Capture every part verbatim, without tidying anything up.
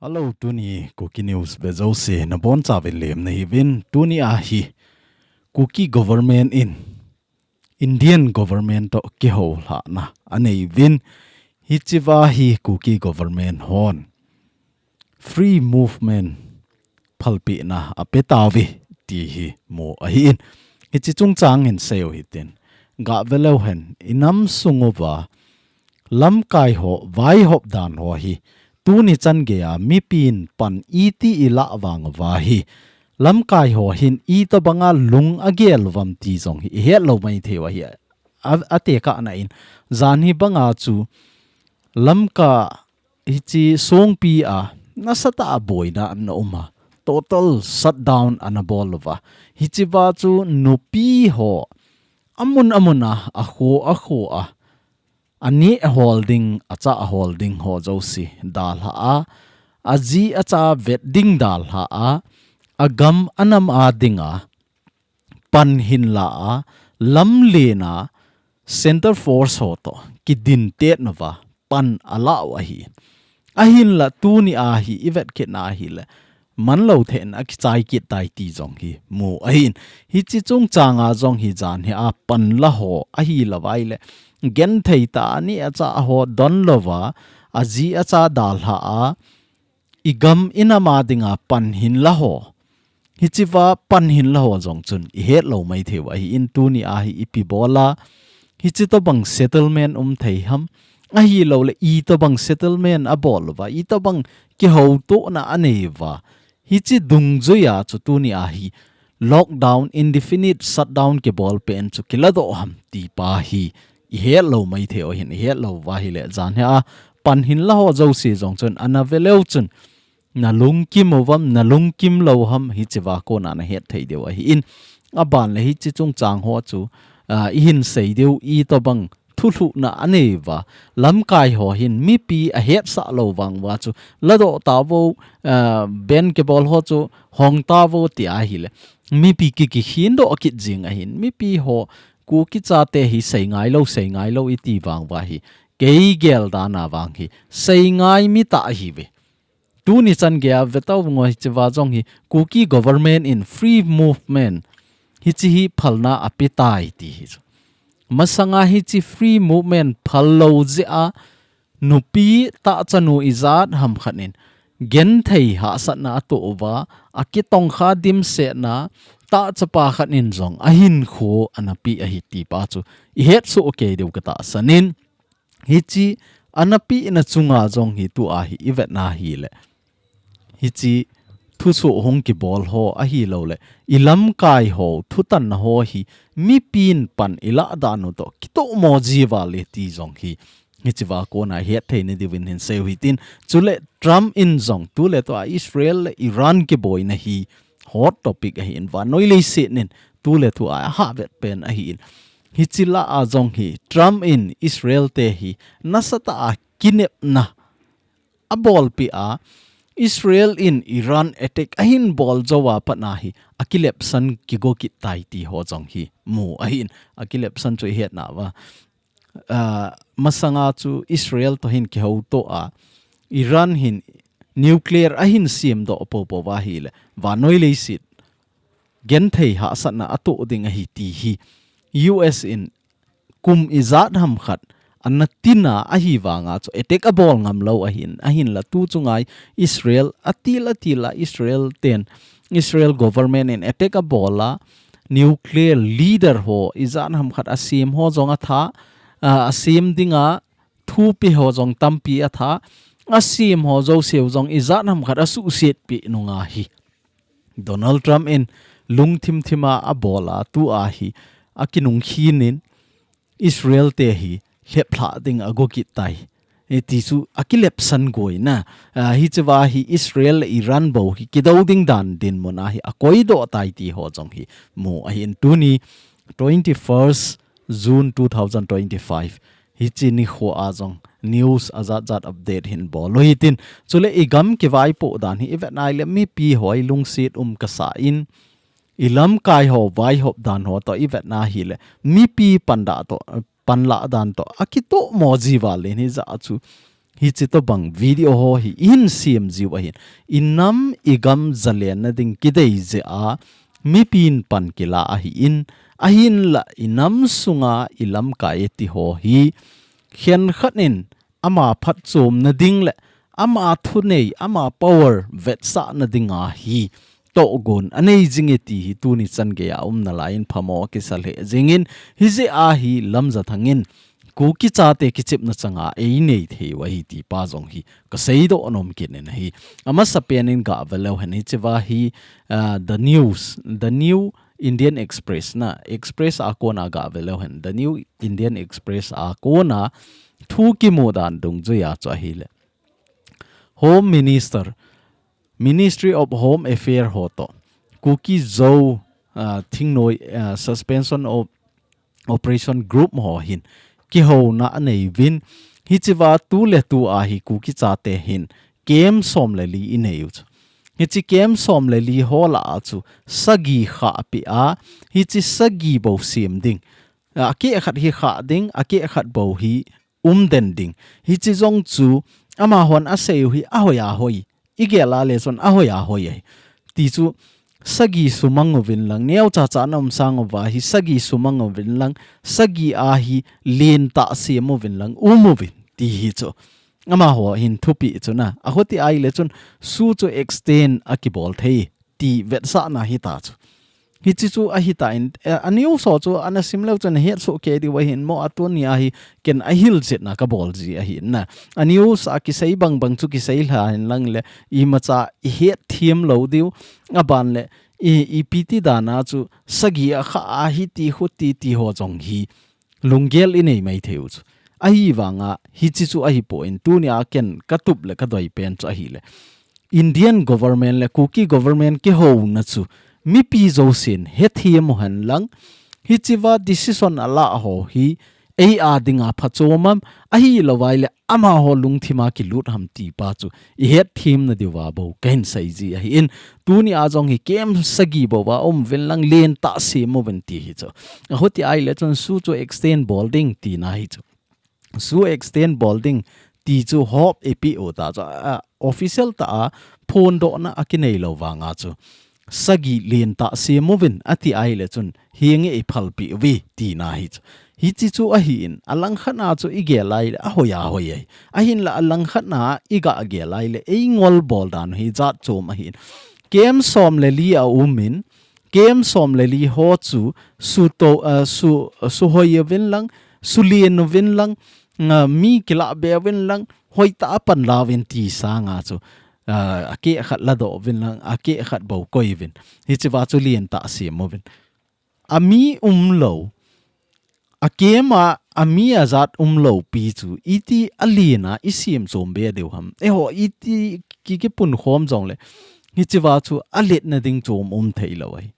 Hello, tuni Kuki News ve jouse nabonchauvin lemna hiuvin. Tuni ahi Kuki government in Indian government to kihoulhahna aneiuvin. Hichea hi Kuki government hon free movement phalpehna apetauve ti hi mu ahin. Hiche chungchang hin seiu hitin. Gaveleu hen, inam sunguva lamkai ho vaihop dan ho hi tuni chan geiya mipin pan iti ilah vang uva hi lamkai ho hin itobanga lung agel uvam ti jong hi ihet lou maithei u ahi. A, atekahna in jan hi banga chu Lamka hiche Songpi a nasatah a boina ana um a, total shutdown ana bol uva. Hichea chu nupi ho amun amun a, akho akho a, aneh ahol ding, achah ahol ding ho jouse dalha a, aji acha vet ding dalha a, agam anam a dinga pan hinla a, lamlen a, center force ho to kidintet nauva pan alah u ahi. Ahinla tuni ahi ivet kit na ahile, manlou thei in akichai kit tai ti jong hi mu ahin. Hiche chungchang a jong hi jan hi a pan la ho ahilou vaile, genthei tah a aneh achah ho donlouva, aji acha dalha a, igam inam a dinga pan hinla ho. Hichea pan hinla ho jong chun ihet lou maithei u ahin, tuni ahi ipi bol a, hiche tobang settlement um thei ham, ahilouleh itobang settlement abol uva, itobang kihoutohna anei uva, hiche dungjuia chu tuni ahi lockdown, indefinite shutdown kibol pen chu kiladoh ham ti pa hi ihet lou maithei u ahin, ihet lou uva ahile jan hi a pan hinla ho jouse jong chun ana veleu chun nalungkim uvam, nalungkim lou ham, hichea kona nahet thei diu ahin. Aban le hiche chungchang ho chu, ah, ihin sei diu, itobang thulhuhna anei uva, lamkai ho hin mipi ahetsah lou vang uva chu ladoh tauvo, ah, ban kibol ho chu hong tauvo ti ahile, mipi ki, kikhindoh kit jing ahin. Mipi ho Kuki chate hi seingai lou, seingai lou iti vang uva hi, kei gel dan a vang hi seingai mi tah ahiuve. Tuni chan geiya vetauvingo, hichea jong hi Kuki government in free movement hiche hi phalna apetai ti hi chu. Masanga hiche free movement phal lou jeh a nupi tahchanu ijat ham khat in genthei hahsatna atoh uva, akitongkha dimsetna, tahchapa khat in jong ahinkho ana peh ahi ti pa chu ihet soh kei diu katahsan in. Hiche ana pehna chunga jong hi tua hi ivet na ahile, hiche thusoh hung kibol ho ahilouleh ilamkai ho thutanna ho hi mipin pan ilah dan u to kitohmo ji val e ti jong hi hichea kona ihet thei na diuvin hin seiu hitin. Chule Trump in jong tuletua Israel le Iran kiboina hi hot topic ahin, vannoi leiset in tuletua ahahvet pen ahin. Hiche lah a jong hi Trump in Israel te hi nasatah a kinepna abolpeh a, Israel in Iran attack ahin bol jou a pat na hi akilepsan kigo kit tai ti ho jong hi mu ahin. Akilepsan chu ihet nauva, ah, masanga chu Israel to hin kihouto a, Iran hin nuclear ahin semdoh poupou va ahile, vannoi leiset genthei hahsatna atoh ding ahi ti hi U S in kum ijat ham khat ana tina ahi vanga chu attack abol ngam lou ahin, ahinla tu chunga Israel atil atil a Israel ten, Israel government in attack abol a, nuclear leader ho ijat ham khat asem ho jong atha, ah, asem dinga thupi ho jong tampi atha, asem ho jouseu jong ijat ham khat asuhset peh nunga hi Donald Trump in lungthim thim a abol a, tua hi akinung khin in Israel te hi lheplhah ding ago kit tai. E, ti chu akilepsan goina. Ah, hichea hi Israel le Iran bou hi kidou ding dan dinmun a hi akoidoh tai ti ho jong hi mu ahin. Tuni twenty-first June two thousand twenty-five. Hiche nikho a jong news ajat jat update hin bol u hitin. Chule igam kivaipoh dan hi ivet na ahile mipi ho hi lungset um kasa in, ilamkai ho vaihop dan ho to ivet na ahile mipi pan dah to, pan lah dan to akitohmo ji val in hijeh a chu hichi tobang video ho hi ihin sem jiu ahin. Inam igam zalenna ding kidei jeh a, mipin pan kila ahin, ahinla inam sunga ilamkai eti ho hi, khenkhat in ama phatchomna ding le, ama thunei, ama power vetsahna dinga hi, tohgon anei jing e ti hi tuni chan geiya umna laiyin phamo akisa lheh jingin, hijeh a hi Lamjathang in, Kuki chate kichepna changa einei thei u ahi ti pa jong hi kaseidoh nom kit in ahi. Amasapen in gave leu hen hichea hi, ah, The News, The New Indian Express na, Express a kona gave leu hen, The New Indian Express a kona thu kimu dan dungjuiya chu ahile. Home Minister, Ministry of Home Affair ho toh, Kuki Zo, ah, thingnoi, ah, Suspension of Operation Group ho hin kihouna anei uvin, hichea tu le tu a hi Kuki chate hin camp som le li inei u chu. Hichi camp som le li ho lah a chu sagi khah peh a, hichi sagi bou sem ding. Akeh khat hi khah ding, akeh khat bou hi umden ding. Hichi jong chu amahon asei u hi ahoi ahoi. Igel a le chun ahoi ahoi ahi. Ti chu sagi sumang uvin lang, neocha cha na um sang uva hi sagi sumang uvin lang, sagi a hi lentah sem uvin lang, um uvin. Ti hi chu. Amaho hin thupeh chu na. Ahuti ahile chun SoO chu extend akibol thei. Ti vetsahna hita chu. Hichi chu ahitan, eh, a news ho chu ana sim leu chun ahet soh kei diu ahin mo, a tuni a hi ken ahil chetna kabol ji ahin na. A news a kisei bang bang chu kisei lha hen lang le, imacha ihet them lou diu, aban le, i, ipi ti dan a chu sagi akhah a hiti khuti ti ho jong hi lunggel inei mai thei u chu. Ahivanga hichi chu ahipon, tuni a ken katup le kadoi pen chu ahile, Indian government le Kuki government kihouna chu mipi jousen hethem u hen lang, hichea decision alah ho hi ei a dinga phachom am, ahilou vai le amaho lungthim a kilut ham ti pa chu ihet them na diuva bou kahin sei ji ahin, tuni a jong hi camp sagi bou va um uvin lang lentah sem uvin ti hi chu. Ahuti ahile chun SoO chu extend bol ding tina hi chu. SoO extend bol ding ti chu hope eipeh u ta chu, a, official tah a phondohna akinei lou vanga chu sagi lentah sem uvin ati ahile chun hinge iphalpeh uve tina hi chu. Hichi chu ahin, alangkhat a chu igel ahile ahoi ahoi ahi. Ahinla alangkhat a iga gel ahile eingol bol dan hi jat chom ahin. Camp som le li a um in, camp som le li ho chu suto, ah, su, suhoi uvin lang, sulen uvin lang, ah, mi kilah be uvin lang, hoitah a panla uvin ti sanga chu, ah, akeh khat ladoh uvin lang, akeh khat bou koi uvin. Hichea chu lentah sem uvin. Ami umlou, a camp a, ami ajat umlou pi chu iti alen a isem chom be diu ham. Eiho iti ki, kipunkhom jongle, hichea chu aletna ding chom um thei lou ahi.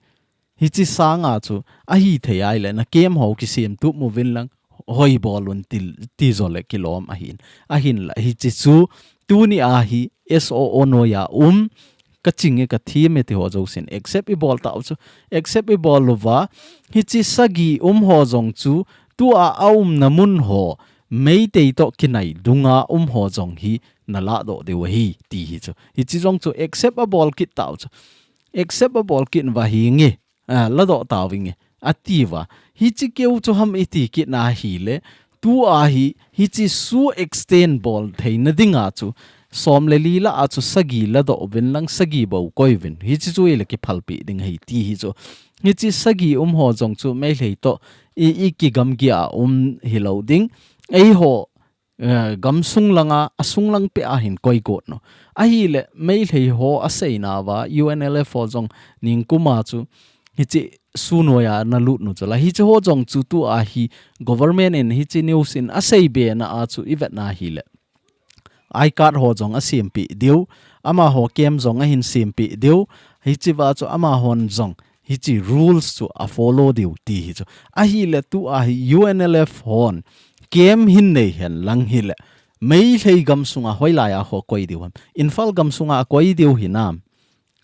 Hichi sanga chu ahithei ahile na camp ho kisem tup uvin lang, hoi bol un ti, ti jo le kilom ahin. Ahinla hichi chu tuni a hi SoO noiya um, kaching e kathem e ti ho jousen accept ibol tau chu. Accept ibol uva, hichi sagi um ho jong chu tua aumna mun ho, Meitei toh kinai dunga um ho jong hi naladoh diu ahi ti hi chu. Hichi jong chu accept abol kit tau chu. Accept abol kit uva hinge, ah, ladoh tauvinge, atiuva. Hichi keu chu ham iti kit na ahile, tua hi, hichi SoO extend bol theina dinga chu, som le li lah a chu sagi ladoh uvin lang sagi bou koi uvin. Hichi chu ile kiphalpeh ding ahi ti hi chu. Hichi sagi um ho jong chu Meitei toh i, ikigamgi a um hilou ding. Eiho eh, gamsung langa, asung lang peh a hin koi got u. Ahile, Meitei ho aseina uva, UNLF ho jong ningkum a chu, hichi SoO noiya nalut u chu la. Hichi ho jong chu tua hi government in hichi news in asei be na a chu ivet na ahile, I card ho jong asempeh diu, amaho camp jong ahin sempeh diu, hichea chu amahon jong hichi rules chu afollow diu ti hi chu. Ahile tua hi UNLF hon camp hin nei hen lang hile, Meitei gamsunga hoilai a ho koi diu ham? Imphal gamsunga akoi diu hinam?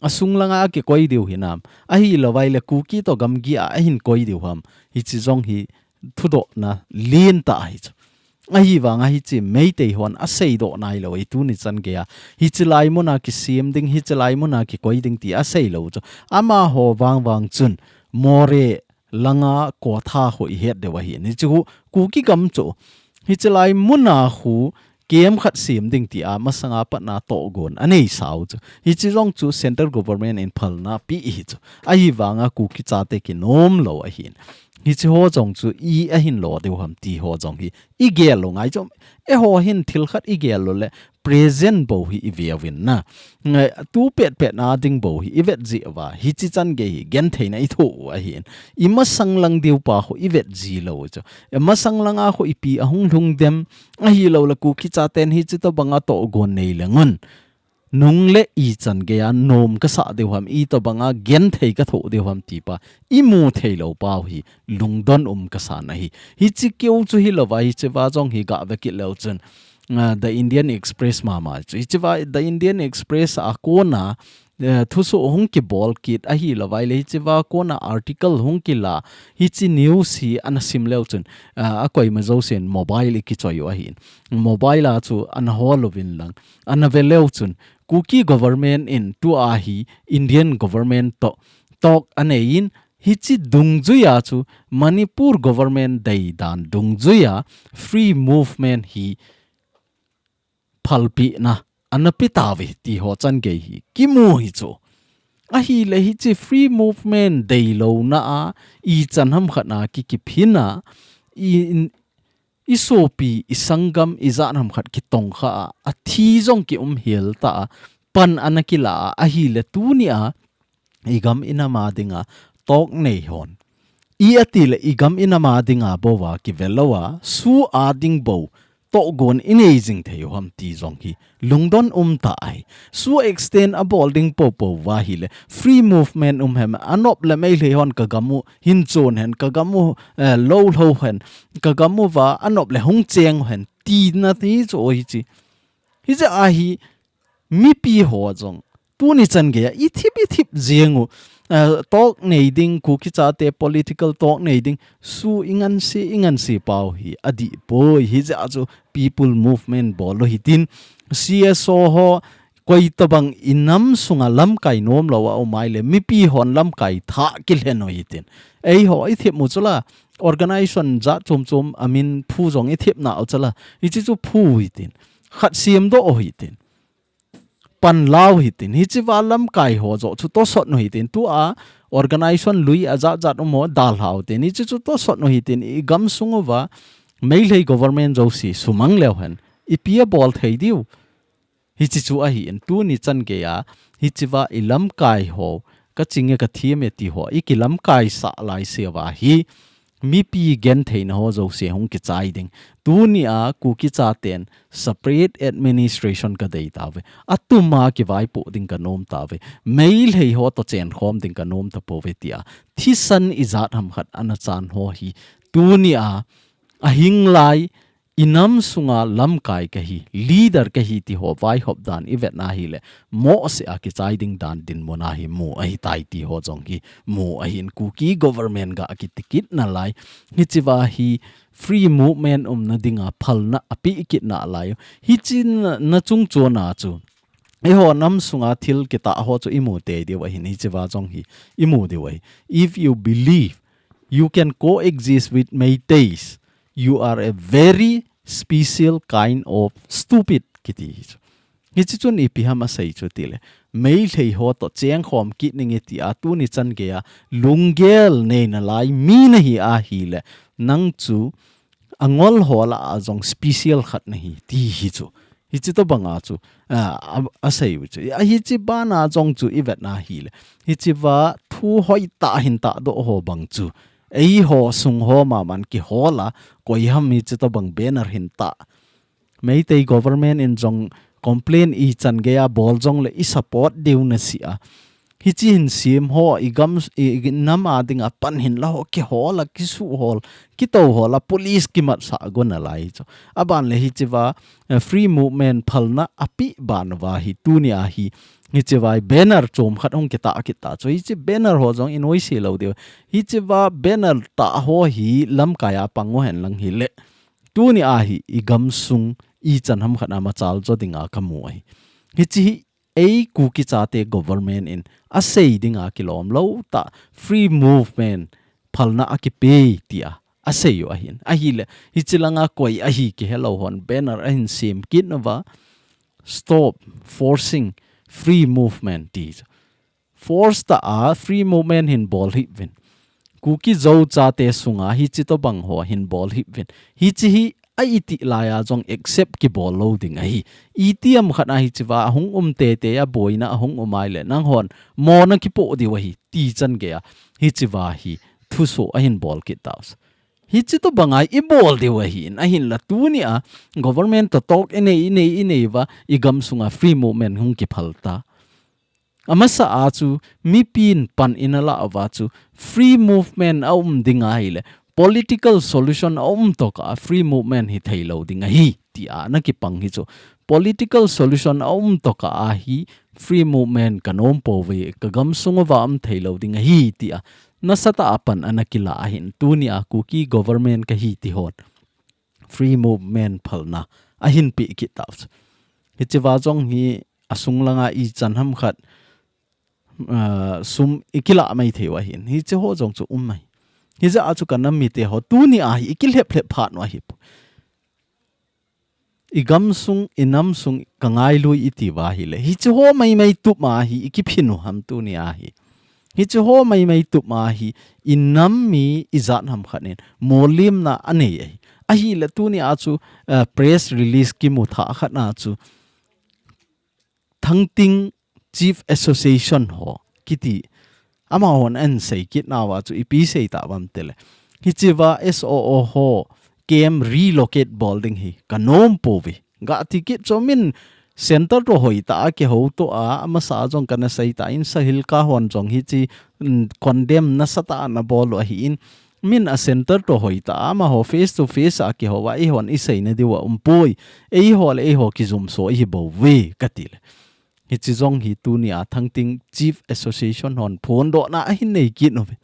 Asung langa akikoi diu hinam? Ahilou vai le Kuki toh gamgi a ahin koi diu ham? Hichi jong hi thudohna lentah ahi chu. Ahivanga hiche Meitei hon aseidoh nailou ahi tuni chan geiya. Hiche lai muna kisem ding, hiche lai muna kikoi ding ti aseilou chu. Amaho vangvang chun Moreh langa Kaw Tha khu ihet diu ahin. Hiche khu Kuki gam chu. Hiche lai muna khu camp khat sem ding tia masanga patna tohgon aneisau chu. Hiche jong chu central government in phalna apeh hi chu. Ahivanga Kuki chate kinomlou ahin. Hiche ho jong chu i ahin lo diu ham ti ho jong hi igel lou ngai chu. Eiho hin thil khat igel lou le present bou hi iveuvin na. Ngai, tu petpet na ding bou hi ivet jeh uva. Hiche chan gei hi gentheina ithoh u ahin. Imasang lang diu pa khu ivet jilou chu. Imasang langa khu ipi ahung lhung dem. Ahilou le Kuki chaten hiche tobanga tohgon nei le ngun. Nung le ichan geiya nom kasah diu ham, itobanga genthei kathoh diu ham ti pa. Imu theilou pau hi lungdon um kasan ahi. Hiche keu chu hilouva, hiche va jong hi gave kit leu chun. Ah, The Indian Express mama chu. Hiche va The Indian Express a kona, eh, thusoh hung kibol kit ahilouva le hiche va kona article hung kila. Hiche news hi ana sim leu chun. Ah, akoima jousen mobile ikichoi u ahin. Mobile a chu ana hol uvin lang. Ana ve leu chun. Kuki government in tua hi Indian government to talk anei in hiche dungjuia chu Manipur government deidan dungjuia free movement hi phalpina ana pe tauve ti ho chan gei hi kimu hi chu. Ahile hiche free movement deilouna a ichan ham khat na kikiphin a i, i sopi, i sanggam, ijat ham khat kitongkha a, athi jong kium hel ta a, pan ana kila a, ahile tunia, igam inam a dinga, talk nei hon. I ati le igam inam a dinga bou a kive lou a, SoO a ding bou, tohgon inei jing thei u ham ti jong hi lungdon um tah ahi. SoO extend abol ding poupou va hile, free movement um hem, anop le Meitei hon kagam u hin chon hen, kagam u, eh, lou lou hen, kagam uva anop le hung cheng hen, tina ti chu ahi chi. Hijeh a hi, mipi ho jong, tuni chan geiya, ithip ithip jeng u, eh, talk nei ding, Kuki chate political talk nei ding, SoO inganse, inganse pau hi, adih poi, hijeh a chu, people movement bol u hitin, CSO ho, koi tobang inam sunga lamkai nomlou a um a ile, mipi hon lamkai thah kilhen u hitin. Eiho, ithip mu chula, organization jat chom chom, amin phu jong ithip nau chula, hiche chu phu hitin. Khat semdoh u hitin. Pan lau hitin. Hiche va lamkai ho joh chu tosot u hitin. Tua organization lui ajat jat um ho dalhau tin. Hiche chu tosot u hitin. Igam sung uva, Meitei government jouse sumang leu hen. Ipi abol thei diu. Hiche chu ahin tuni chan geiya, hiche va ilamkai ho, kaching e kathem e ti ho, ikilamkai sah laise uva hi, mipi gentheina ho jouse hung kichai ding. Tunia Kuki chaten separate administration kadei tauve. Atuma kivaipoh ding kanom tauve. Meitei ho toh chenkhom ding kanom tapouve tia. Thisan ijat ham khat ana chan ho hi. Tunia ahing lai inam sunga lamkai kahi, leader kahi ti ho vaihop dan ivet na hile, mohseh a kichai ding dan dinmun a hi mu ahitai ti ho jong hi mu ahin Kuki government ga kiti kit nalai. Hiche va hi free movement umna dinga phalna apeh kit nalai. Hiche na, na chung chon a chu. Eiho nam sunga thil kitah ho chu imu tei diu ahin hiche va jong hi imu diu ahi. If you believe you can coexist with Meiteis, you are a very special kind of stupid kiti hi chu. Hiche chun ipi ham asei chu tile. Meitei ho toh chengkhom kit ning e tia tuni chan geiya lunggel nei nalai mi nahi ahile. Nang chu angol ho lah a jong special khat nahi ti hi chu. Hiche tobanga chu, a, a, asei u chu. A hiche bana jong chu ivet na hile. Hiche va thu hoitah hin tahdoh ho bang chu. Eiho sung ho maman kihol a, koi ham hiche tobang banner hin tah. Meitei government in jong complain ichan geiya bol jongle i support diu nasi a. Hiche hin sem ho, igam, i, i nam a dinga pan hin la ho, kihol a, kisuhol, kitohol a, police kimatsah gon alai chu. Aban le hiche va, eh, free movement phalna apeh ban uva hi, tunia hi, hiche va banner chom khat hung kitah kit ta chu. Hiche banner ho jong inoise lou diu. Hiche va banner tah ho hi lamkai a pang u hen lang hile. Tuni ahi, i gamsung, i chan ham khat a machal jo dinga kamu ahi. Hichi hi, ei Kuki chate government in, asei dinga kilom lou tah, free movement, phalna akipe tia, asei u ahin. Ahile, hichi langa koi ahi kihelou hon, banner ahin sem kit nauva, stop forcing free movement ti. Force tah a free movement hin bol hih uvin. Kuki Zo chate sunga hichi tobang ho hin bol hih uvin. Hichi hi a iti laiya jong accept kibol lou ding ahi. Iti ham khat a hichi va ahung um tete a boina ahung um ahile nanghon mona kipoh diu ahi ti chan geiya hichi va hi thuso ahin bol kit tauve. Hichi tobang a i bol diu ahin, ahinla tuni a government to talk inei, inei, inei uva i gamsunga free movement hung kiphal ta. Amasa a chu mipin pan in ala uva chu free movement aum ding ahile, political solution aum tokah a free movement hi theilou ding ahi, tia ana kipang hi chu. Political solution aum tokah a hi free movement kanom pouve, ka gamsung uva um theilou ding ahi, tia nasatah a pan ana kila ahin, tuni a Kuki government kahi ti hon free movement phalna ahin pe kit tauve. Hichi va jong hi asung langa i chan ham khat, ah, sum i kila mai thei u ahin. Hichi ho jong chu um mai. Hijeh a chu ka nam mite ho tuni a hi i kilhep lhep phat u ahi. I gamsung, i namsung ka ngailui i ti uva ahile. Hichi ho maimai tup ma hi i kiphin u ham tuni a hi. Hichi ho maimai tup ma hi i nam mi i jat ham khat in molimna anei ahi. Ahile tuni a chu, eh, press release kimu tha khat na chu Thangting Chief Association ho kiti. Amahon ahin sei kit nauva chu ipi sei tauvam tile. Hichi va S O O ho camp relocate bol ding hi kanom pouve. Ga ti kit chu min center to hoitah a kihou to a, amasa jong kana sei ta in Sahilka hon jong hichi, mm, condemn nasatah a ana bol u ahin. Min a center to hoitah a, amaho face to face a kihou a, eihon i seina diu a um poi. Eiho le eiho kijumso ihi bouve, ka ti le. Hichi jong hi tuni a Thangting Chief Association hon phondohna ahin nei kit uve.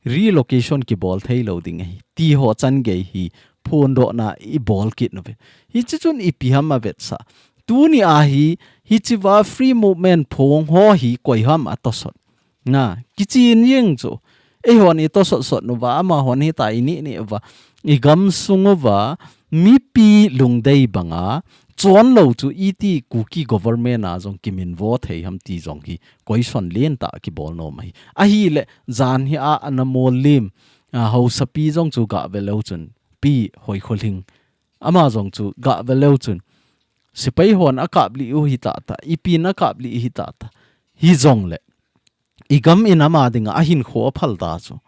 Relocation kibol theilou ding ahi. Ti ho chan gei hi phondohna i bol kit uve. Hichi chun ipi ham avetsah. Tuni a hi, hichi va free movement phong ho hi koi ham atosot. Na, kichen jeng chu. Eihon i tosot sot uva, amahon hitia i neh neh uva. I gamsung uva, mipi lungdei banga, chonlou chu iti Kuki government a jong kiminvo thei ham ti jong hi, question lentah kibol nom ahi. Ahile, jan hi a ana molim, a, haosapi jong chu gah ve leu chun, Pi Hoikholhing. Ama jong chu gah ve leu chun, sepai hon akaplih u hita ta, ipin akaplih hita ta. Hijongle, i gam in ama dinga ahinkho aphal ta chu.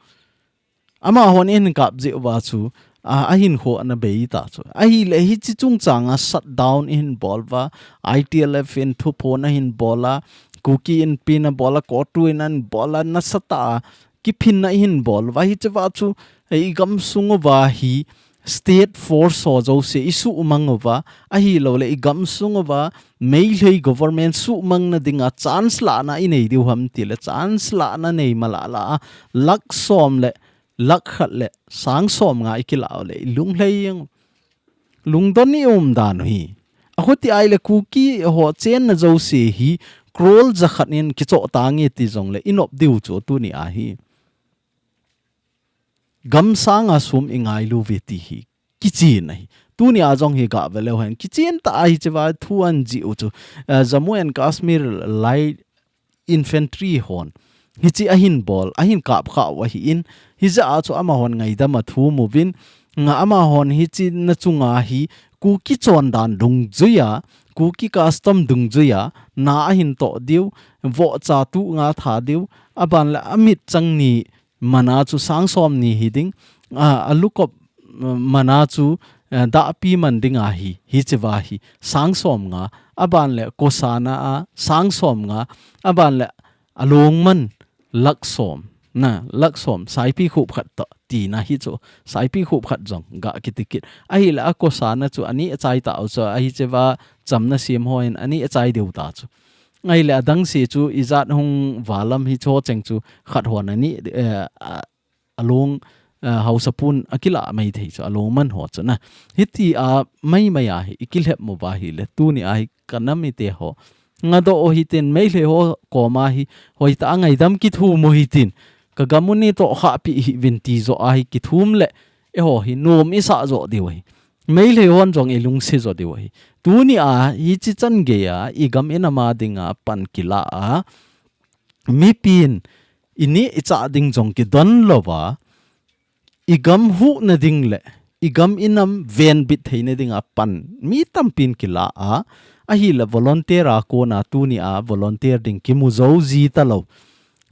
Amahon ahin kap jeh uva chu, a, ahinkho ana bei ta chu. Ahile hichi chungchanga shutdown ahin bol uva, I T L F in thuphon ahin bol a, Kuki Inpi in abol a, CoTU in ahin bol a, nasatah a, kiphinna ahin bol uva, hichi va chu, i gamsung uva hi, state force ho jouse i suhmang uva, ahilouleh i gamsung uva, Meitei government suhmangna dinga chance lahna i nei diu ham tile chance lahna nei malala a, lakh som le, lakh khat le, sang som nga i kila uleh, i lunglhai jeng. Lungdon i um dan u hi. Achuti ahile Kuki ho chenna jouse hi, crore jakhat in kichoh tange ti jongle, i nop diu chu tuni a hi. Gamsanga sum i ngailu uve ti hi. Kichen ahi. Tuni a jong hi gah ve leu hen. Kichen tah ahi hichi va thu ahin jih u chu. Eh, Jammu and Kashmir Light Infantry hon. Hichi ahin bol, ahin kap kha u ahin. Hijeh a chu amahon ngaidam athum uvin. Nga amahon hichi na chunga hi Kuki chondan dungjuia, Kuki custom dungjuia, na ahin toh diu, vohcha tuh nga tha diu, aban le amit chang ni mana chu sang som ni hi ding, a, a lukop, uh, mana chu, uh, dahpi man ding ahi, hichi va hi, sang som nga, aban le kosana a, sang som nga, aban le along man, lakh som, na, lakh som, saipi khup khat toh, tina hi chu, saipi khup khat jong, gah kiti kit. Ahile a kosana chu, ani achai ta u chu, ahi hichi va, chamna sem hon, ani achai diu ta chu. Ahile adang se chu, ijat hung valam hicho cheng chu, khat hon ani, eh, a, along, eh, hausapun akilah mai thei chu, alungman ho chu na. Hitia maimai a hi, ikilhep mo ba hi le, tuni a hi kanam ite ho. Ngadoh u hitin, Meitei ho koma hi, hoitah a ngaidam kithum u hitin. Ka gam u neitoh khahpi hih uvin ti joh a hi kithum le, eiho hi nom isah joh diu ahi. Meitei hon jong ilungset joh diu ahi. Tuni a, hichi chan gei a, igam inam a dinga pan kilah a, mipin, ineh ichah ding jong kidon lou va, igam huhna ding le, igam inam venbit theina dinga pan, mi tampin kilah a, ahile volunteer a kona tuni a volunteer ding kimu jou ji talou.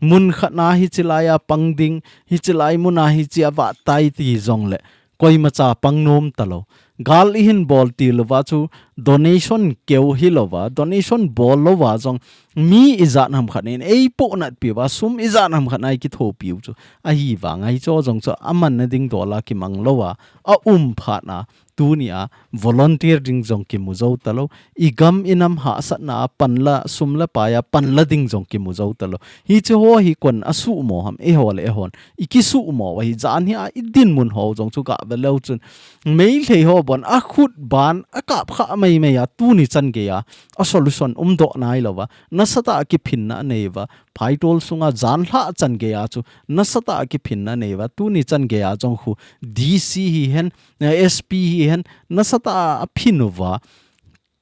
Mun khat na hichi lai a pang ding, hichi lai mun a hichi a vah tai ti jong le, koimacha pang nom talou. Gal ihin bol til uva chu donation keu hilou va, donation bol lou va jong mi ijat ham khat in eipoh natpi uva, sum ijat ham khat na ikithopi u chu. Ahivang a hicho jong chu amanna ding dol a kimang lou a, aum phat na, tuni a volunteer ding jong kimu jou talou. Igam inam hahsatna a pan la, sum le pai a pan la ding jong kimu jou talou. Hichi ho hi koin asuhmo ham, eiho le eihon ikisuhmo u ahi. Jan hi a idinmun ho jong chu gah ve leu chun, Meitei ho bon akhut ban akap khah maimai a, tuni chan gei a, a solution umdoh nailou va, nasatah a kiphinna anei uva, phaitol sunga janlhah chan gei a chu, nasatah a kiphinna anei uva, tuni chan gei a jong khu D C hihen, eh, S P hihen, nasatah a aphin uva,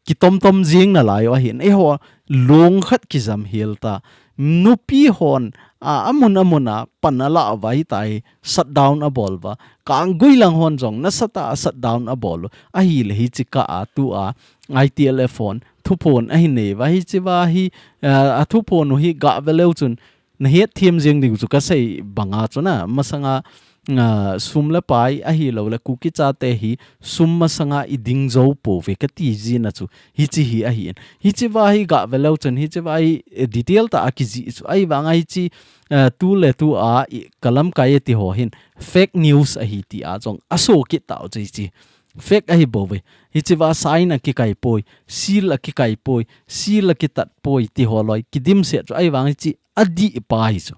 kitomtom jing nalai u ahin, eiho long khat kijam hel ta. Nupi hon, a, amun amun a pan alah uva, hitia hi shutdown abol uva. Kanggui lang hon jong nasatah a shutdown abol u. Ahile hichi kah a tua I T L F hon thuphon ahin nei uva. Hichi va hi, a, athuphon u hi gah ve leu chun, nahet them jeng diu chu kasei banga chu na, masanga, a, sum le pai ahilou le Kuki chate hi sum masanga iding jou pouve kati jina chu hichi hi ahin. Hichi va hi gah ve leu chun, hichi va hi, eh, detail tah a kijih chu. Ahivang a hichi, eh, tu le tu a i, ka lamkai e ti ho hin fake news ahi ti a jong aso kit tau chu hichi. Fake ahi bouve. Hichi va sign akikai poi, seal akikai poi, seal akitat poi ti ho loi kidimset chu. Ahivang hichi adih pa hi chu.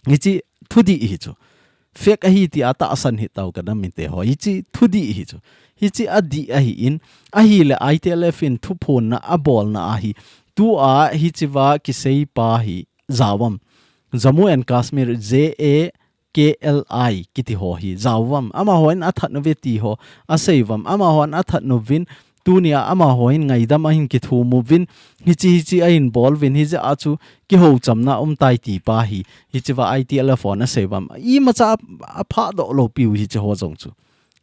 Hichi thudih hi chu. Fake ahi ti a tahsan hi tau ka nam mite ho. Hichi thudih hi chu. Hichi adih ahin, ahile I T L F in thuphonna abolna ahi. Tua hichi va kisei pa hi jao uvam. Jammu and Kashmir, J A K L I kiti ho hi jao uvam. Amahon athat nauve ti ho asei uvam. Amahon athat nauvin, tunia amahon ngaidam ahin kithum uvin, hichi hichi ahin bol uvin, hijeh a chu kihouchamna umtai ti pa hi, hichi va I T L F hon asei uvam. Imacha a, aphah doh lou piu hichi ho jong chu.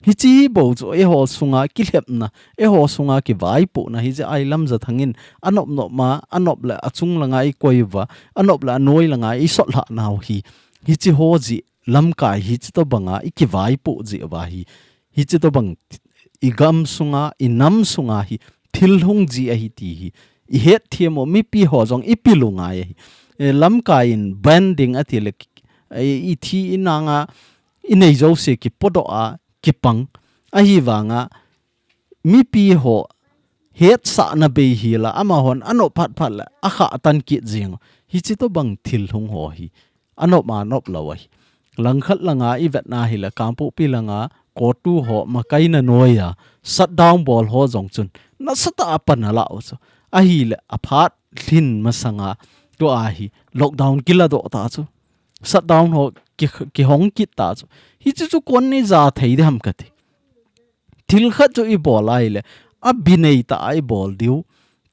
Hichi hi bou chu eiho sunga kilhepna, eiho sunga kivaipohna, hijeh a i Lamjathang in anop nop ma, anop le achung langa ikoi uva, anop le anoi langa isot lhah nau hi. Hichi ho jeh lamkai hichi tobanga ikivaipoh jeh uva hi. Hichi tobang igam sunga, inam sunga hi thil hung ji ahi ti hi ihet them u, mipi ho jong ipi lungai ahi. E, lamkai in branding ati le, e, ithi inanga inei jouse kipodoh a kipang. Ahivanga mipi ho hetsahna bei hi la, amahon anop phat phat le akhah tan kit jing u. Hichi tobang thil hung ho hi anop ma nop lou ahi. Langkhat langa ivetna hile Kangpokpi langa COTU ho makaina noiya shutdown bol ho jong chun nasatah a pan alah u chu. Ahile aphat lhin masanga tua hi lockdown kiladoh ta chu. Shutdown ho ki, kihong kit ta chu. Hichi chu koin ija thei ding ham kati. Thil khat chu ibol ahile, abi nei tah a ibol diu,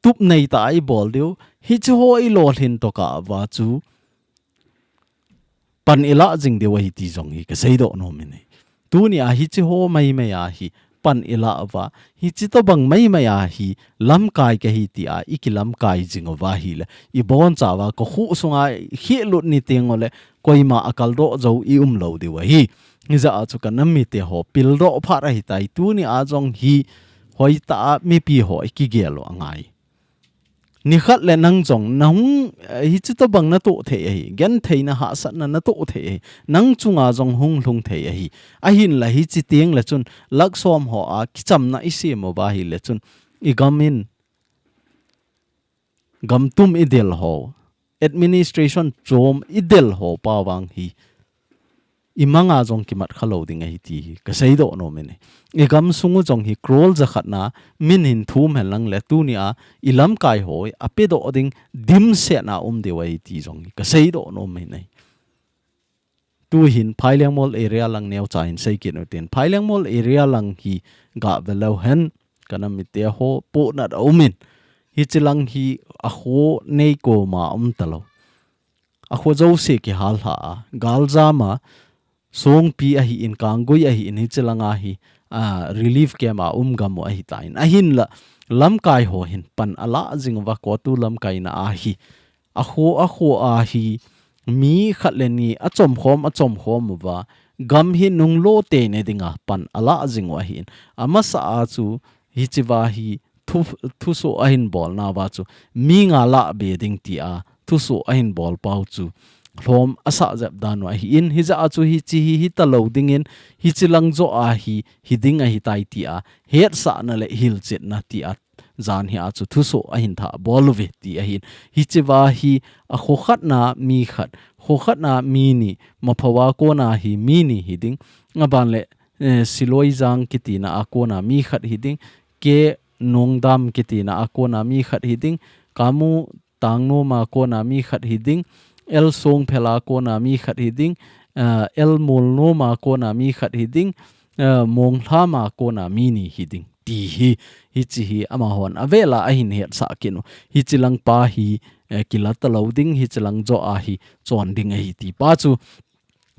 tup nei tah a ibol diu, hichi ho ilolhin tokah uva chu pan ilah jing diu ahi ti jong hi kasei doh nom in ahi. Tunia hichi ho maimai a hi pan ilah uva, hichi tobang maimai a hi lamkai kahi tia ikilamkai jing uva ahile, ibonchauva kakhuh sunga khehlut ni teng ule, koima akaldoh jou ium lou diu ahi. Hijeh a chu ka nam mite ho pildoh phat ahitai, tunia jong hi hoitah a mipi ho ikigel u angai. Nikhat le nang jong nahung, eh, hichi tobang natoh thei ahi, gentheina hahsatna natoh thei ahi, nang chunga jong hung lhung thei ahi. Ahinla hichi teng le chun lakh som ho a kichamna isem uva ahile chun igam in gam tum idel ho, administration chom idel ho pa vang hi imanga jong kimat khalou ding ahi ti hi kaseidoh nom in ahi. Igam sungu jong hi crore jakhat na min hin thum henlang le tunia ilamkai ho apedoh ding dimset na um diu ahi ti jong hi kaseidoh nom in ahi. Tuhin Phaileng Mall area lang neocha hin seikit utin. Phaileng Mall area lang hi gavelou hen, kanam mite ho pohnat aumin. Hichilang hi akho neikoma umtalou. Akho jouse kihal lha a, galjam a, Songpi ahin, Kanggui ahin, hichilanga hi, a, relief camp a um gam u ahitan. Ahinla, lamkai ho hin pan alah jing uva, COTU lamkaina a hi. Akho, akho a hi, mi khat le ni, achomkhom, achomkhom uva, gam hi nunglo teina dinga pan alah jing u ahin. Amasa a chu, hichiva hi, thu, thuso ahin bolnauva chu, mi nga lah be ding tia, thuso ahin bol pau chu, lhom asah jep dan u ahin, hijeh a chu hichi hi hitalou dingin, hichilang joh a hi, hiding ahitai tia, hetsahna le hilchetna tia, jan hi a chu thuso ahin thah bol uve ti ahin. Hichiva hi akho khatna mi khat, kho khatna mi ni, Maphowa kona hi mi ni hiding, aban le, eh, Siloijang kitina a kona mi khat hiding, K Nongdam kitina a kona mi khat hiding, Kamu Tangnom a kona mi khat hiding, L Songphel a kona mi khat hiding, eh, L Molnom a kona mi khat hiding, eh, Monglham a kona mi ni hiding. Ti hi, hichi hi amahon avela ahin hetsah kit u. Hichilang pa hi, eh, kilatalou ding, hichilang joh a hi chon ding ahi ti pa chu,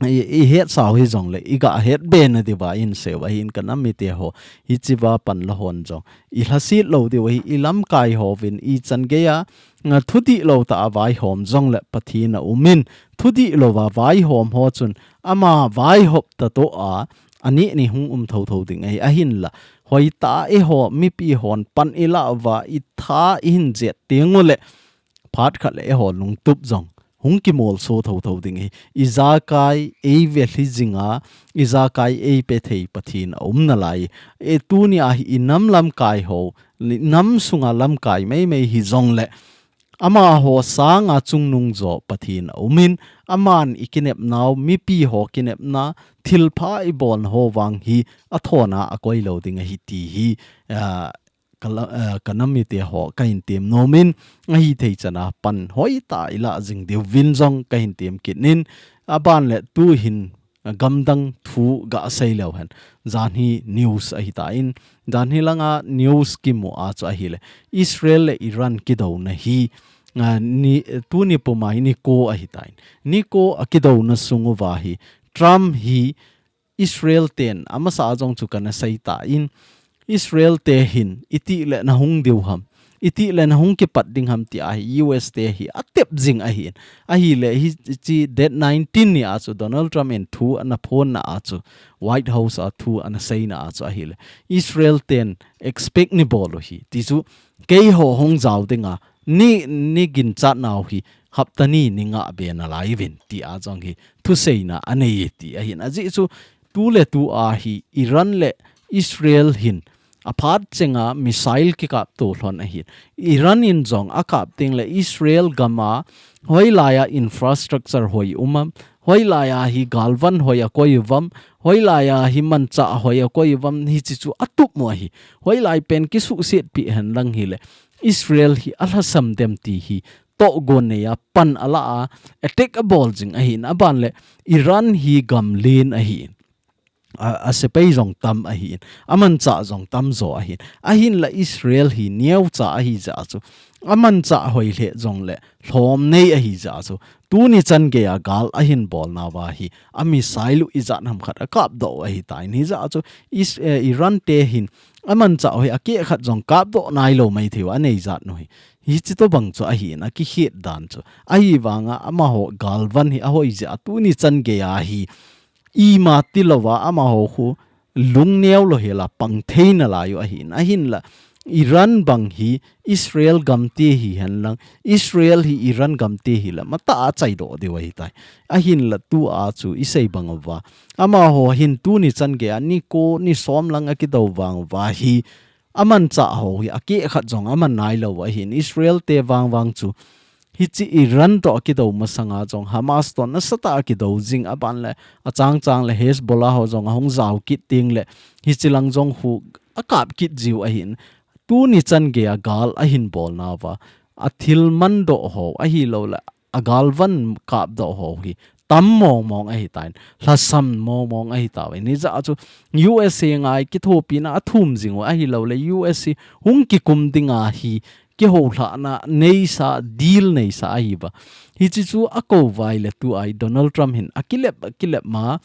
i, ihetsau hijongle, igah hetbe nadiuva inseiyu ahin kanam mite ho. Hichiva pan la hon jong ilhaset lou diu ahi, ilamkai hovin ichan geiya, nga thudihlou tah a vaihom jongle Pathen aumin, thudihlouva vaihom ho chun ama vaihop tah toh a, aneh ni hung um thotho ding ahi, ahinla. Hoitah a eiho, mipi hon pan ilah uva, itha ihin jet tengule, phat khat le eiho lungtup jong hung kimolso thotho ding ahi. Ijakai eivelhi jinga, ijakai eipe thei Pathen aum nalai. E tunia hi inam lamkai ho, inam sunga lamkai meimei hijongle, amaho sanga chungnung jo Pathen aumin, aman ikinepnau, mipi ho kinepna, thilpha ibolna ho vang hi athona akoilou ding ahi ti hi, ah, kala-, eh, kanam mite ho kahin temnomin, ahithei chana pan hoitah a ilah jing diuvin jong kahin tem kit in, aban le tuhin, eh, gamdang thu gasei leu hen. Jan hi news ahitan, jan hi langa news kimu a chu ahile, Israel le Iran kidouna hi, ah, ni, tuni puma hi nikho ahitan. Nikho a kidouna sunguva hi, Trump hi Israel ten, amasa a jong chu kana seitan, Israel te hin, itih le nahung diu ham, itih le nahung kipat ding ham tia hi, U S te hi, atep jing ahin. Ahile, hichi date nineteen ni a chu, Donald Trump in thu ana phonna a chu, White House a thu ana seina a chu ahile, Israel ten expect nibol u hi. Ti chu, keiho hung jao dinga, ni, ni ginchat nau hi, hapta ni, ni nga be nalaiuvin, tia jong hi, thuseina anei, ti ahin. Ajeh chu, tuletu a hi Iran le Israel hin aphat chenga missile kikap to lhon ahi. Iran in jong akap tengle Israel gama hoilaiya infrastructure hoi um am, hoilaiya hi galvan hoi akoi uvam, hoilaiya hi manchah hoi akoi uvam, hichi chu atup mo ahi. Hoilai pen kisuhset pi henlang hile, Israel hi alhasam dem ti hi tohgon neiya pan ala a, attack abol jing ahin, aban le Iran hi gam len ahin. A, asepai jong tam ahin, amanchah jong tamjo ahin. Ahinla Israel hi neocha ahi jeh a chu, amanchah hoi lheh jongle lhom nei ahi jeh a chu, tuni chan geiya gal ahin bolnauva hi, a missile u ijat ham khat akapdoh u ahitan, hijeh a chu, Is-, eh, Iran te hin, amanchah hoi akeh khat jong kapdoh nailou maithei u anei jat u hi. Hichi tobang chu ahin, akikhet dan chu. Ahivanga amaho galvan hi ahoi jeh a tuni chan geiya hi, ima tilouva amaho khu lungneo lou hela pang thei nalai u ahin. Ahinla Iran bang hi Israel gam te hihen lang, Israel hi Iran gam te hile matah a achaidoh diu ahitai. Ahinla tua chu isei bang uva, amaho hin tuni chan geiya nikho ni som lang akidou vang uva hi, amanchah ho hi akeh khat jong aman nailou u ahin. Israel te vangvang chu Hichi Iran to akido masanga jong Hamas to nasatah a kido jing aban le achang chang le Hezbollah ho jong ahung jao kit ding le hichi lang jong khu akap kit jiu ahin. Tuni chan gei a gal ahin bol nauva athil man doh ho ahilou le agal van kap doh ho hi tam mong mong ahitan, lhasam mong mong ahitan. Hijeh a chu U S A ngai kithopina athum jing u ahilou le U S A hung kikum ding ahi, kihoulhahna neisa, deal neisa ahiuva. Hichi chu akou uva ahile tua hi Donald Trump hin akilep, akilep ma,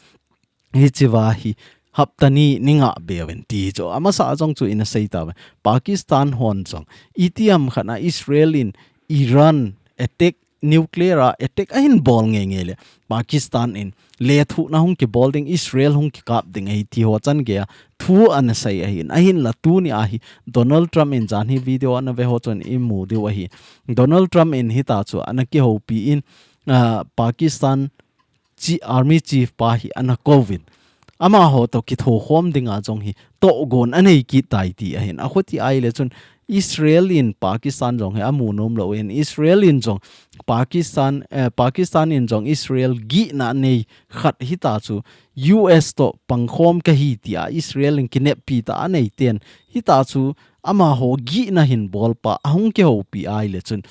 hichi uva hi hapta ni ni nga beuvin ti chu amasa jong chu ina sei tauve. Pakistan hon jong itiham khat a Israel in Iran attack, nuclear a attack ahin bol nge nge le Pakistan in lethuhna hung kibol ding, Israel hung kikap ding ahi ti ho chan gei a thu ana sei ahin. Ahinla tuni a hi Donald Trump in jan hi video ana ve ho chun imu diu ahi. Donald Trump in hita chu ana kihoupi in, ah, Pakistan chi army chief pa hi ana kouvin. Amaho to kithokhom dinga jong hi tohgon anei kit tai ti ahin. Akhuti ahile chun Israel in Pakistan jong hi amu nom louvin. Israel in jong Pakistan, eh, Pakistan in jong Israel gihna nei khat hita chu U S to pangkhom kahi tia Israel in kineppi ta anei ten hita chu amaho gihna hin bolpa ahung kihoupi ahile chun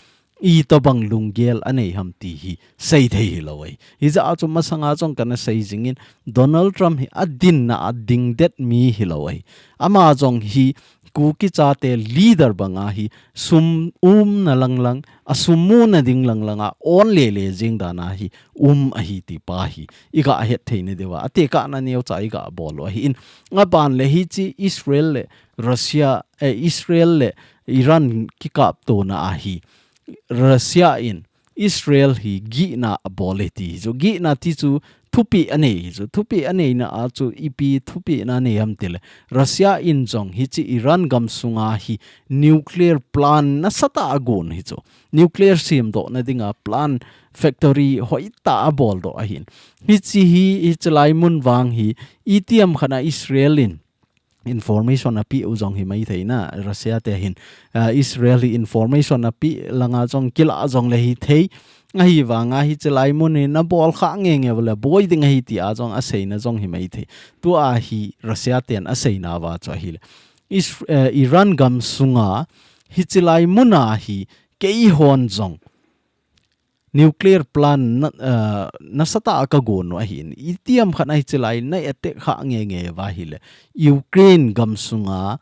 itobang lunggel anei ham ti hi seithei hilou ahi. Hijeh a chu masanga jong kana sei jingin Donald Trump hi adinna a dingdet mi hilou ahi. Ama jong hi Kuki chate leader banga hi sum umna lang lang, asum muna ding lang langa on le le jing dan a hi um ahi ti pa hi iga het theina diuva. Atekahna neocha iga bol u ahin. Aban le hichi Israel le Russia, eh, Israel le Iran kikaptona a hi Russia in Israel hi gihna abol e ti chu, gihna ti chu thupeh anei chu, thupeh aneina a chu ipi thupehna anei ham tile Russia in jong hichi Iran gamsunga hi nuclear plant nasatah a agon hi chu, nuclear semdohna dinga plant factory hoitah a abol doh ahin. Hichi hi, hichi lai mun vang hi itiham khat a Israel in information apeh u jong hi maithei na, Russia te hin, ah, Israel hi information apeh langa jong kilah jong le hithei. Ahivanga hichi lai mun hi nabol kha nge nge ule boi ding ahi tia jong aseina jong hi maithei. Tua hi Russia ten aseinauva chu ahile Is-, eh, Iran gamsunga hichi lai muna hi keihon jong nuclear plant na, ah, nasatah a kagon u ahin. Itiham khat a hichi lai na attack kha nge nge uva ahile Ukraine gamsunga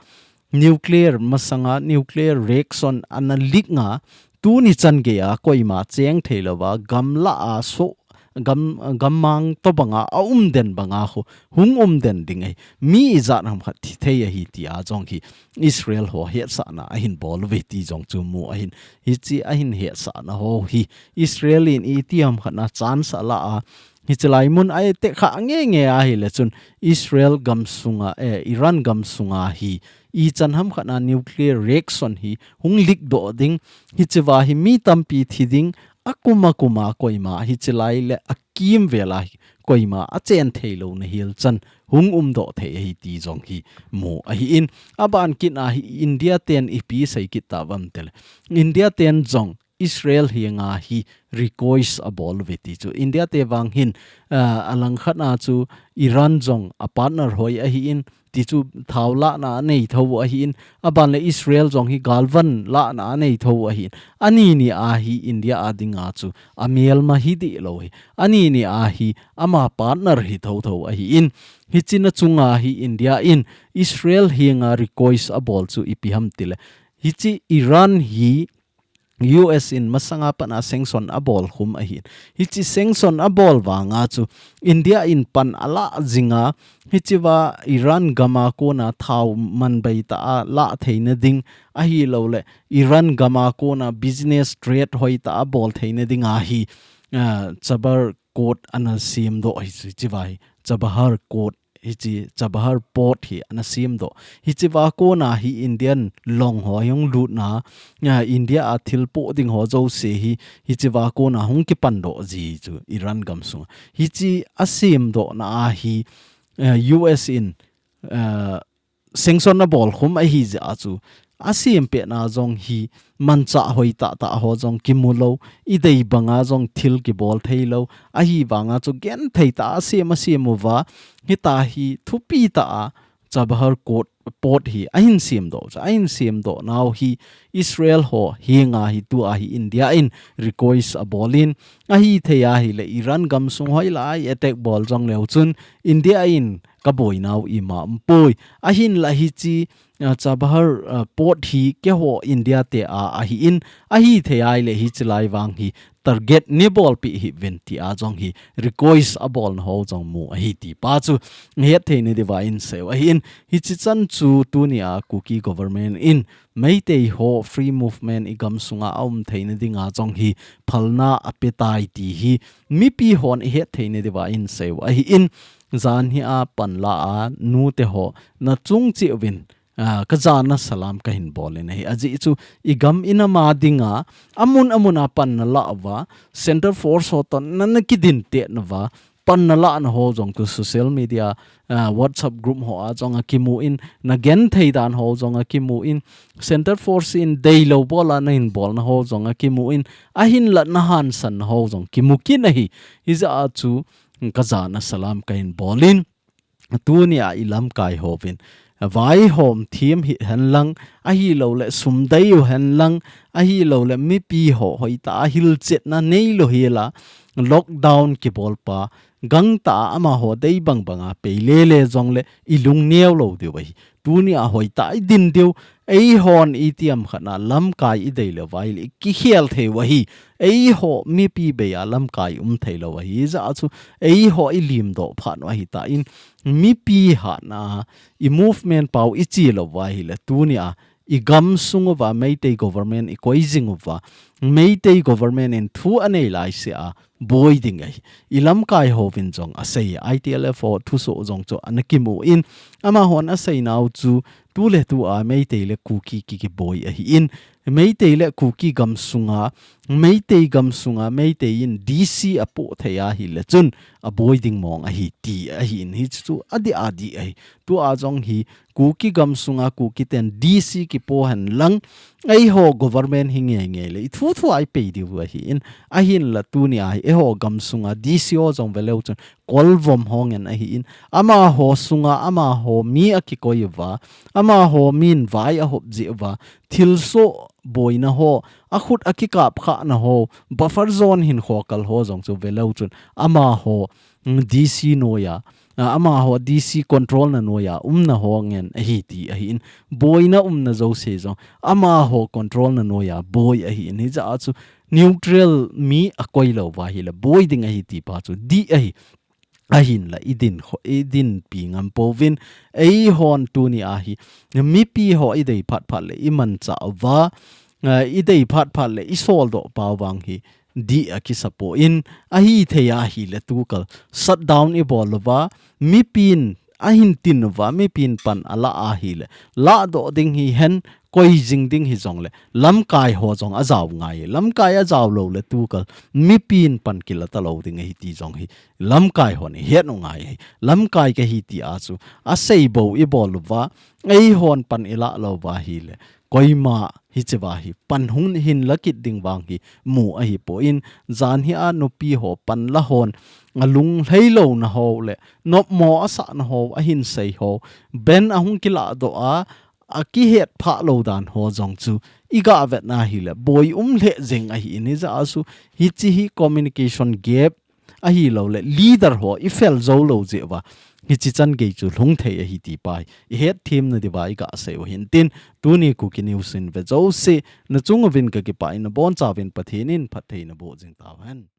nuclear masanga nuclear reaction ana leak nga tuni chan gei a koima cheng theilouva gamlah a so gam, gammang tobanga aumden banga khu hung umden ding ahi. Mi ijat ham khat thithei ahi tia jong hi Israel ho hetsahna ahin bol uve ti jong chu mu ahin. Hichi ahin hetsahna ho hi Israel in itiham khat a chance ala a hichi lai mun a attack kha nge nge ahile chun Israel gamsunga, eh, Iran gamsunga hi ichan ham khat a nuclear reaction hi hung leak doh ding, hichi uva hi mi tampi thi ding, akum akum a koima hichi lai le akimvel a hi koima achen theilouna hilchan hung umdoh thei ahi ti jong hi mu ahin. Aban kit a hi India ten ipi sei kit tauvam tile India ten jong Israel henga hi request abol uve ti chu. India te vang hin, ah, alang khat a chu Iran jong a partner hoi ahin, ti chu thao lahna anei tho ahin, aban le Israel jong hi galvan lahna anei tho ahin. Ani ni a hi India a dinga chu amelma hi dihlou hi. Ani ni a hi ama partner hi tho tho ahin. Hichi na chunga hi India in Israel henga request abol chu ipi ham tile. Hichi Iran hi U S in masanga pat a sanction abol khum ahin. Hichi sanction abol vanga chu India in pan ala jinga, hichi uva Iran gama kona thao manbei tah a lah theina ding ahilou le Iran gama kona business trade hoitah a bol theina dinga hi, ah, Chabahar Code ana semdoh hi chu hichi uva hi Chabahar Code hichi Chabahar Port hi ana semdoh. Hichi uva kona hi Indian long ho hi hung lutna, ah, India a thil poh ding ho jouse hi, hichi uva kona hung kipandoh ji chu Iran gamsunga. Hichi asemdohna a hi, eh, U S in, eh, sanction abol khum ahi jeh a chu asem pet na jong hi manchah hoi tah tah ho jong kimu lou, idei banga jong thil kibol thei lou, ahivanga chu genthei tah a asem asem uva, hitia hi thupi tah a Chabahar Port, Port hi ahin semdoh, ahin semdoh nau hi Israel ho henga hi tua hi India in request abolin, ahithei ahile Iran gamsung hoilah a attack bol jong leu chun India in kaboi nau ima umpoi. Ahinla hiche, ah, Chabahar, ah, Port hi keiho India te a ahin, ahithei ahile hiche lai vang hi target neibolpeh hih uvin tia jong hi request abolna ho jong mu ahi ti pa chu hetthei nadiuva inseiu ahin, hiche chan chu tunia Kuki government in Meitei ho free movement igamsunga aum theina dinga jong hi phalna apetai ti hi mipi hon ihetthei nadiuva inseiu ahin, jan hi a panla a nute ho nachung cheh uvin, ah, kajana salam kahin bolin ahi. Ajeh chu igam inam a dinga amun amun a pan nalah uva, Centre Force ho toh nana kidintet nauva, pan nalah na ho jong chu social media, ah, WhatsApp group ho a jong akimun, nagenthei dan ho jong akimun, Centre Force in deilou bol a nahin bolna ho jong akimun, ahinla nahansan na ho jong kimu kit ahi. Hijeh a chu kajana salam kahin bolin, tunia ilamkai hovin vaihom them hih hen lang, ahilouleh sum dei u hen lang, ahilouleh mipi ho hoitah a hilchetna neilou hela, lockdown kibol pa, gangtah a amaho dei bangbang a pei lele jongle ilung neo lou diu ahi. Tunia hoitah a idin diu, eihon itiham khat na lamkai idei leuva ahile ikikhel thei u ahi. Eiho mipi bei a lamkai um thei lou ahi. Hijeh a chu eiho ilimdoh phat u ahitan, mipi hatna i movement pau iche lou uva ahile tunia igamsung uva Meitei government ikoi jing uva, Meitei government in thu anei laisea boi ding ahi. Ilamkai hovin jong asei, I T L F ho thusoh jong chu ana kimun, amahon asei nau chu tuletua Meitei le Kuki ki, kiboi ahin, Meitei le Kuki gamsunga, Meitei gamsunga Meitei in D C apoh thei ahile chun aboi ding mong ahi ti ahin, hichu adih adih ahi. Tua jong hi Kuki gamsunga Kuki ten D C kipoh hen lang, eiho government hi ngei ngei le ithu thu a ipei diu ahin, ahinla tunia hi eiho gamsunga D C ho jong veleu chun kolvom ho ngen ahin, amaho sunga amaho mi akikoi uva, amaho min vai ahop jeh uva, thilsoh boina ho, akhut akikap khahna ho, buffer zone hinkho kal ho jong chu veleu chun amaho, mm, D C noiya, ah, amaho D C control na noiya umna ho ngen ahi ti ahin, boina umna jouse jong amaho control na noiya boi ahin, hijeh a chu neutral mi akoi lou uva ahile boi ding ahi ti pa chu dih ahi. Ahinla idin kho, idinpi ngam pouvin, eihon tunia hi mipi ho idei phat phat le imanchah uva, ah, idei phat phat le isoldoh pau vang hi dih akisapon, ahithei ahile tukal shutdown ibol uva, mipin ahin tin uva, mipin pan alah ahile, lahdoh ding hihen, koi jing ding hijongle, lamkai ho jong ajao ngai, lamkai ajao lou le tukal mipin pan kila talou ding ahi ti jong hi lamkai hon ihet u ngai ahi. Lamkai kahi tia chu asei bou ibol uva, eihon pan ilah lou uva ahile, koima hichea hi pan hung hin la kit ding vang hi mu ahipon, jan hi a nupi ho pan la hon alung lhei louna ho le nopmo asahna ho ahin sei ho, ban ahung kilahdoh a, akihet phah lou dan ho jong chu iga vetna ahile boi um lheh jeng ahin, hijeh a chu hiche hi communication gap ahilouleh leader ho ifel jou lou jeh uva hiche chan gei chu lhung thei ahi ti pa hi ihet them nadiuva iga sei u ahin tin, tuni Kuki News in ve jouse nachung uvin kakipah in, nabonchauvin Pathen in phatthei naboh jing tauhen.